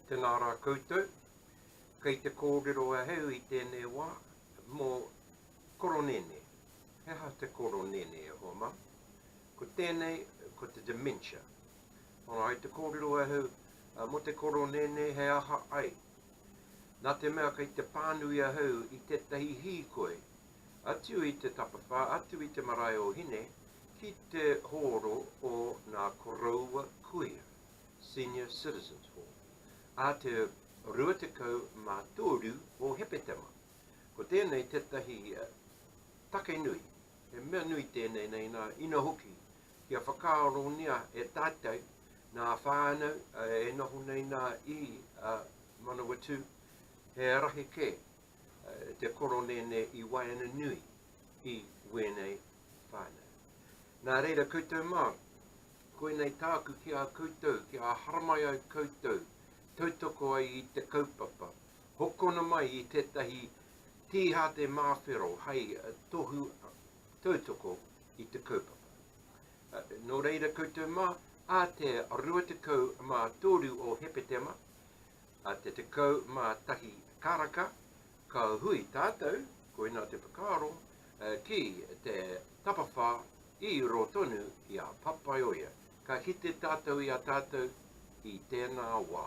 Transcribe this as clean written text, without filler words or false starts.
Tēnā rā koutou. Kei te kōrero ahau i tēnei wā mō koronene. He aha te koronene e hoa mā? Ko tēnei, ko te dementia. Ora, i te kōrero ahau mō te koronene he aha ai? Nā te mea kei te pānui ahau i tētahi hīkoi atu i te tapawhā, atu i te marae o Hine, ki te hōro o nā koroua kuia. Senior Citizens Hall, ā te 23 o Hepetema. Ko tēnei tētahi take nui, he mea nui tēnei nei nā, ina hoki, kia whakaaronia e tātou nā whānau e noho nei nā i Manawatū, he rahi kē te koronene i waenganui i wēnei whānau. Nā reira koutou mā, koinei tāku ki a koutou, kia haramai ai koutou, tautoko ai i te kaupapa, hokona mai i tētahi tīhāte māwhero hei tohu tautoko i te kaupapa. Nō reira koutou mā, ā te 23 o Hepetema, ā te 11 karaka, ka hui tātou, koinā te whakaaro, ki te tapawhā i rō tonu i a Papaioea. Ka kite tātou i a tātou i tēnā wā.